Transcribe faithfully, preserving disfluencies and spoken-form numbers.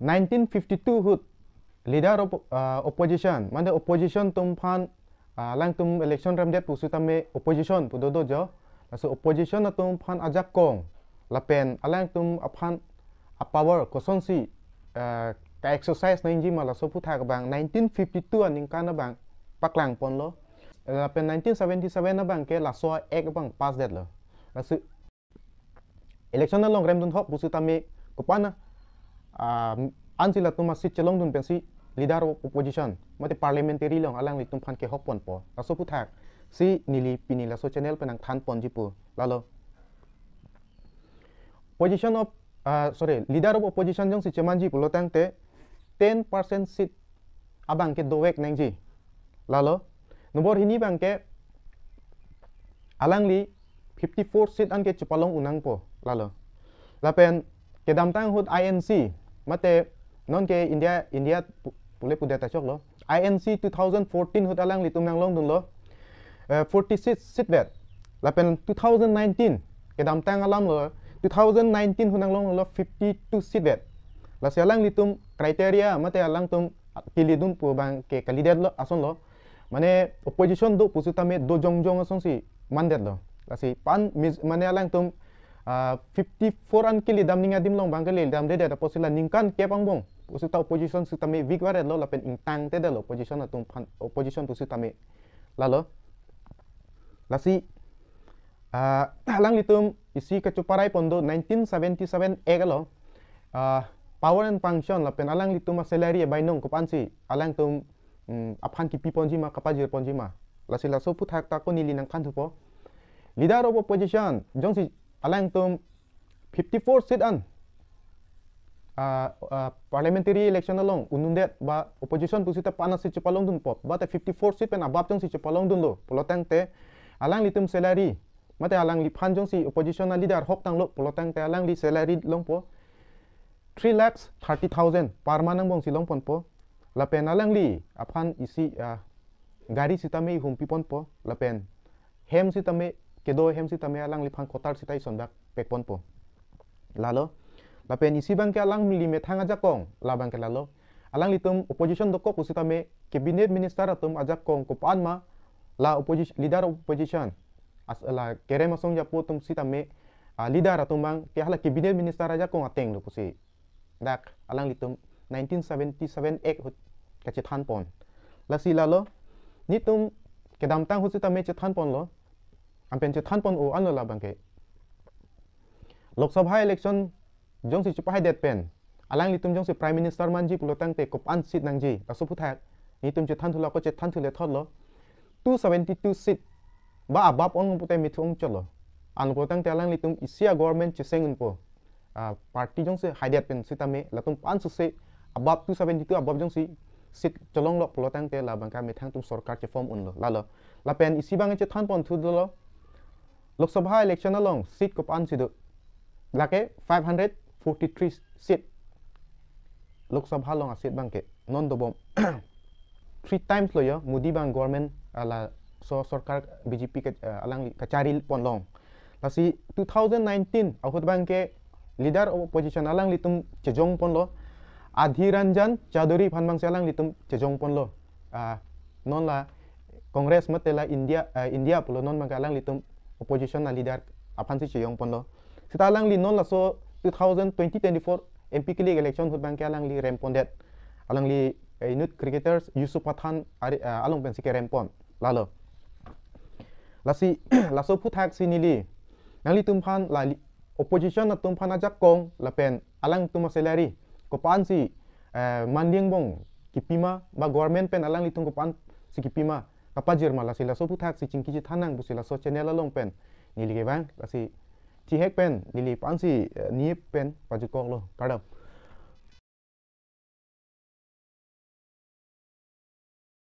nineteen fifty-two ahut leader of uh, opposition, mane opposition atum aphan uh, alangtum election remdet pusitame opposition pu dodo jo. Laso opposition atum aphan ajakong lapen alangtum aphan a power kosonsi uh, ka exercise nangji ma laso aphuthak abang nineteen fifty-two aningkan abang paklang ponlo. Lapen nineteen seventy-seven abang ke laso act abang pass detlo. Laso election along remdun hok pusitame kopana uh, ansi latum a seat chelongdun pensi leader of opposition mate parliamentary along alanglitum aphan kehok ponpo. Laso aphuthak si neli pini laso channel pen nangthan ponji pu. Lalo position of uh, sorry, leader of opposition jongsi chemanji pulo tangte ten percent seat abang ke dovek nangji. Lalo nombor hini abang ke alangli fifty-four seat an ke chepalong un nangpo. Lalo lapen kedamtang ahut I N C mate non ke India India pu- pule pudet achoklo, I N C two thousand fourteen ahut alanglitum nanglongdunlo uh, forty-six seat vet. Lapen two thousand nineteen kedamtang alamlo, two thousand nineteen ahut nanglonglo fifty-two seat vet. Lasi alanglitum criteria mate alangtum kelidun pu abang ke kalidetlo asonlo. Mane opposition do pusitame do jongjong asonsi mandetlo. Lasi pan mis- mane alangtum uh, fifty-four an kelidam ning adim along abang kelidamdedet apotsi la ningkan kep angbong pusita opposition sitame weak varetlo lapen ingtangtedetlo opposition atum aphan, opposition pusitame. Lalo lasi uh, alanglitum isi kachoparai pon do nineteen seventy-seven act alo uh, power and function lapen alanglitum a salary abainong kopansi alangtum um, aphan kipi ponji ma kapajir ponji ma. Lasi laso aphuthak ta ko neli nangthan thupo. Leader of opposition jongsi alangtum fifty-four seat an uh, uh, parliamentary election along un-undet ba opposition pusita pan a seat chepalongdunpo, ba te fifty-four seat pen above jongsi chepalongdunlo pulo tangte alanglitum salary mate alangliphan jongsi opposition a leader hok tanglo pulo tangte alangli salary longpo three lakhs thirty thousand per month angbongsi long ponpo. Lapen alangli aphan isi uh, gari sitame ihumpi ponpo lapen hem sitame, kedo hem sitame alangliphan kotar sita isondak pek ponpo. Lalo lapen isi abang ke alangli methang ajakong la abang ke lalo. Alanglitum opposition dokok pusitame cabinet minister atum ajakong kopan ma la opposition, leader of opposition as la kerem asong japo atum sitame uh, leader atum abang ke hala cabinet minister ajakong ateng lo pusi dak alanglitum nineteen seventy-seven act ahut kachethan pon. Lasi lalo nitum kedamtang ahut sitame chethan ponlo. Ampen chethan pon o anlo la abang ke Lok Sabha election jongsi chepahaidet pen alanglitum jongsi prime minister manji pulo tangte kopan seat nangji laso aphuthak nitum chethan thulo ko chethan thule thotlo two seventy-two seat ba above ong pute mithu ongchotlo. Anlo pulo tangte alanglitum isi a government cheseng unpo. Uh, party jongsi haidet pen sitame latum pan suse above two seventy-two above jongsi seat cholonglo pulo tangte la abang ke methang atum sorkar cheform unlo. Lalo lapen isi abang chethan pon thu dolo Lok Sabha election along seat kopan si do lake five hundred forty-three seat. Lok Sabha along a seat abang ke non dobom three times lo yo Modi abang government ala so sorkar B J P ke uh, alangli kachari pon long. Lasi two thousand nineteen ahut abang ke leader of opposition alanglitum chejong ponlo. Adhir Ranjan Chaudhary aphan abangsi alanglitum chejong ponlo. Uh, non la Congress mate la India uh, India pulo non abang ke alanglitum opposition a leader aphansi chejong ponlo. Sita alangli non laso two thousand twenty twenty-four M P kilik election ahut abang ke alangli rem pondet. Alangli uh, inut cricketers Yusuf Pathan ari, uh, along pensi kerem pon. Lalo lasi laso aphuthak si neli nanglitum aphan la li- opposition atum aphan ajakong lapen alangtum a salary kopan si uh, manliang bong kipi ma ba government pen alanglitum kopan si kipi ma kapajir ma lasi laso aphuthak si chingki chethan nang pusi laso channel along pen neli kevang. Lasi chihek pen neli pan si uh, nip pen pajukoklo kardom.